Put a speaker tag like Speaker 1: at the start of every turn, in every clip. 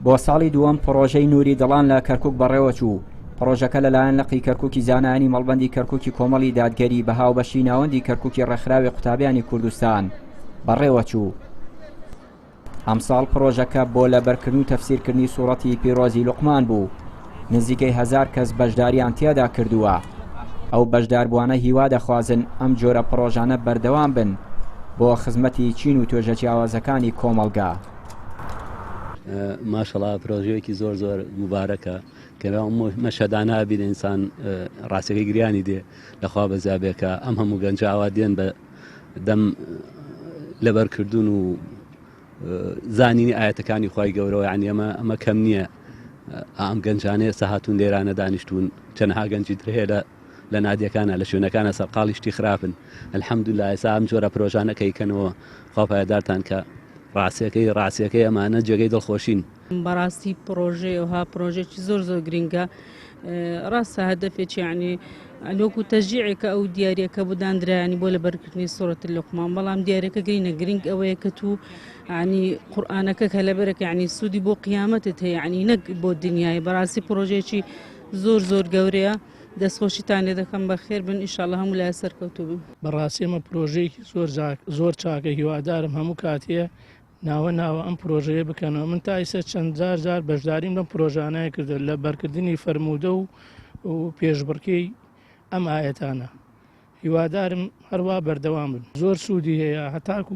Speaker 1: بۆ ساڵی دووەم پڕۆژەی نوری دڵان لە کەرکوک بەڕێوەچوو، پڕۆژەکە لەلایەن لقی کەرکوکی زانایانی مەڵبەندی کەرکوکی کۆمەڵی دادگەری بە هاوبەشی ناوەندی کەرکوکی ڕێکخراوی قوتابیانی کوردستان بەڕێوەچوو. ئەمساڵ پڕۆژەکە بۆ لەبەرکردن و تەفسیرکردنی سوڕەتی پیرۆزی لوقمان بوو، نزیکەی هەزار کەس بەشداریان تیادا کردووە. ئەو بەشداربووانە هیوا دەخوازن ئەم جۆرە پڕۆژانە بەردەوام بن بۆ خزمەتی چین و توێژە جیاوازەکانی کۆمەڵگا.
Speaker 2: ماشەڵا پرۆژەیەکی زۆر زۆر مبارەکە کە مەشهدانە بین ئینسان ڕاستەکەی گریانی دێ لەخوا بەزابێ کە ئەم هەموو گەنجە ئاوا دێن بە دەم لەبەرکردون و زانینی ئاەتەکانی خی گەورەوە یعنی ئەمە ئەمە کەم نییە ئەم گەنجانەیە ئێستا هاتوون لێرانە دانیشتون چەندها گەنجی تر هەیە لە لە نادیەکانە لە شوێنەکانە سەرقاڵی شتی خراپن الحمدلله ئێستا ئەم جۆرە پرۆژانە کە یکەنەوە خوا پایەدارتان کە ڕاستیەکەی ڕاستیەکەی ئەمانە جێگەی دڵخۆشین.
Speaker 3: بەڕاستی پڕۆژەی ئەوها پڕۆژێکی زۆر زۆر گرنگە ڕاستە هەدەفێکی یعنی وەکو تەشجیعێکە ئەو دیارەکە بۆ دانرایانی بۆ لەبەرکردنی سوڕەت لوقمان بەڵام دیارەکە گرینە گرنگ ئەوەیە کە تو ینی قورئانەکە کە لەبەرەکە ینی سوودی بۆ قیامەتت هەیە ینی نەک بۆ دنیای بەڕاستی پڕۆژێکی زۆر زۆر گەورەیە دەستخۆشیتان لێ دەکەم بەخێر بن ئیشاڵڵا هەموو لایە سەرکەوتوو بن.
Speaker 4: بەڕاستی ئەمە پرۆژەیەکی زۆر زۆر چاکە هیوادارم هەموو کاتێ ناوە ناوە ئەم پرۆژەیە بکەنەوە من تا ئیسە چەند جار جار بەشداریم لەم پرۆژانەیە کردو لە بەرکردنی فەرموودە و و پێشبڕکێی ئەم ئاەتانە هیوادارم هەروا بەردەوام بن. زۆر سوودی هەیە هەتاکو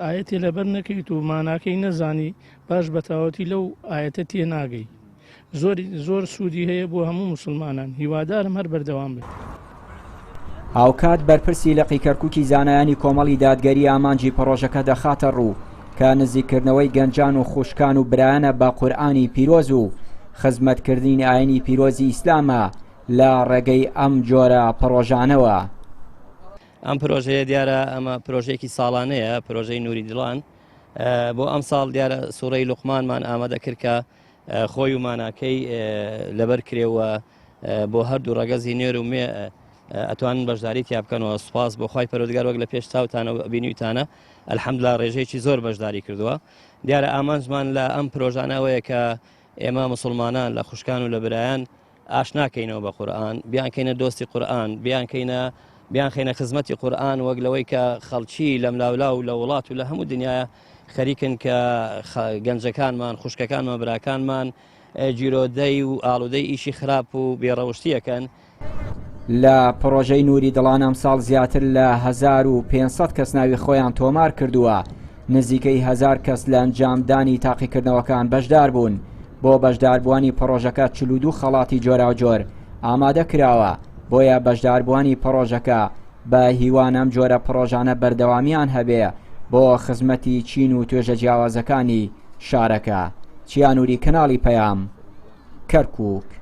Speaker 4: ئایەتێ لەبەر نەکەیت و ماناکەی نەزانی باش بەتەواوەتی لەو ئایەتە تێناگەی زۆر زۆر سوودی هەیە بۆ هەموو موسڵمانان هیوادارم هەر بەردەوام بن.
Speaker 1: هاوکات بەرپرسی لقی کەرکوکی زانایانی کۆمەڵی دادگەری ئامانجی پڕۆژەکە دەخاتە ڕوو کە نزیککردنەوەی گەنجان و خوشکان و برایانە بە قورئانی پیرۆز و خزمەتکردنی ئاینی پیرۆزی ئیسلامە لە ڕێگەی ئەم جۆرە پڕۆژانەوە.
Speaker 5: ئەم پرۆژەیە دیارە ئەمە پرۆژەیەکی ساڵانەیە پرۆژەی نوری دڵان بۆ ئەم ساڵ دیارە سوڕەی لوقمانمان ئامادە کرد کە خۆی و ماناکەی لەبەر کرێوە بۆ هەردوو ڕەگەزی نێر و مێ ئەتوانن بەشداری تیا بکەنەوە سوپاس بۆ خی پەرۆدگار وەک لە پێش چاوتانە بینیوتانە الحەمدلله ڕێژەیەکی زۆر بەشداری کردووە دیارە ئامانجمان لە ئەم پرۆژانەوەیە کە ئێمە مسلمانان لە خوشکان و لە برایان ئاشنا کەینەوە بە قورئان، بیانکەینە دۆستی قورئان، بیانکەینە بیانخەینە خزمەتی قورئان وەک لەوەی کە خەڵکی لەملاولا و لە وڵات و لە هەموو دنیاە خەریکن کە گەنجەکانمان خوشکەکانمان براکانمان گیرۆدەی و ئاڵودەی ئیشی خراپ و بێڕەوشتیەکەن.
Speaker 1: لە پڕۆژەی نوری دڵان ئەمساڵ زیاتر لە 1500 کەس ناوی خۆیان تۆمار کردووە، نزیکەی هەزار کەس لە ئەنجامدانی تاقیکردنەوەکان بەشدار بوون. بۆ بەشداربووانی پڕۆژەکە 42 خەڵاتی جۆراوجۆر ئامادە کراوە، بۆیە بەشداربووانی پڕۆژەکە بە هیوان ئەم جۆرە پڕۆژانە بەردەوامیان هەبێ بۆ خزمەتی چین و توێژە جیاوازەکانی شارەکە. چیا نوری کەناڵی پەیام، کەرکوک.